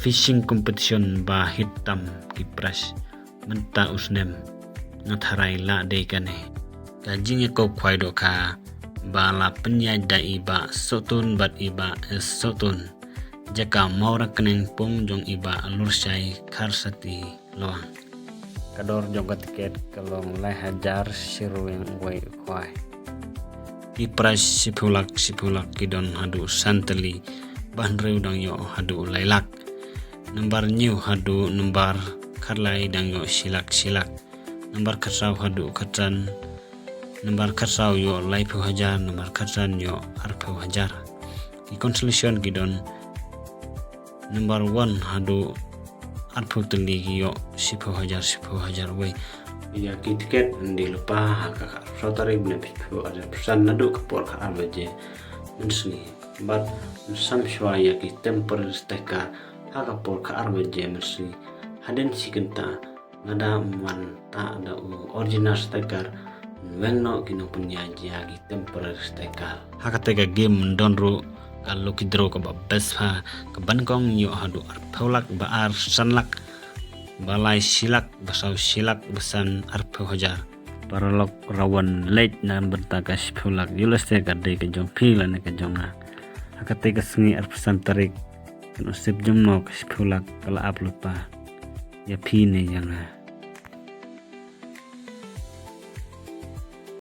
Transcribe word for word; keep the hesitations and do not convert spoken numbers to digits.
fishing competition ba hit tam ki prize. Mynta u snem nga tharai lah dei kane. Ka jingïakop khwai dohkha ba la pynïaid da i Bah Sohtun bad i Bah S Sohtun. Jaka Mawrakneng, pung jong i Bah Lurshai Kharsati Lawang. Ka dor jong ka tiket ka long lai hajar shi ryngwiang wei u khwai. Ki prize shiphew lak shiphew lak ki don haduh san tylli, ba hynriew dang ïoh haduh lai lak. Nambar hynñiew haduh nambar khatlai dang ïoh shi lak shi lak. Nambar khatsaw haduh khatsan, nambar khatsaw ïoh laiphew hajar, nambar khatsan ïoh arphew hajar. Ki consolation ki don nambar one haduh arphew tylli ki ïoh shiphew hajar, shiphew hajar wei. Ïa ki tiket yn die lypa ha ka arphew saw tarik bnai shiphew arphew san naduh ka por ka ar baje mynsngi. Bad yn sam shuwa ïa ki temporary sticker ha ka por ka ar baje mynsngi. Hadien shi kynta lada ym wan tah da u original sticker, yn weng noh ki nongpynïaid ïa ki temporary sticker. Ha kata ka game yn don ruh ka lucky draw kaba best ha, kaba nyngkong ïoh haduh arphew lak, ba ar san lak, ba lai shi lak, ba saw shi lak, ba san arphew hajar. Paralok, rawan leit na ka bynta ka shiphew lak, ïoh lehse ka dei ka jong phi lane ka jong nga. Ha kata ka sngi arphew san tarik, kan u sep jumno ka shiphew lak ka la ap lypa ïa phi ne ïa nga.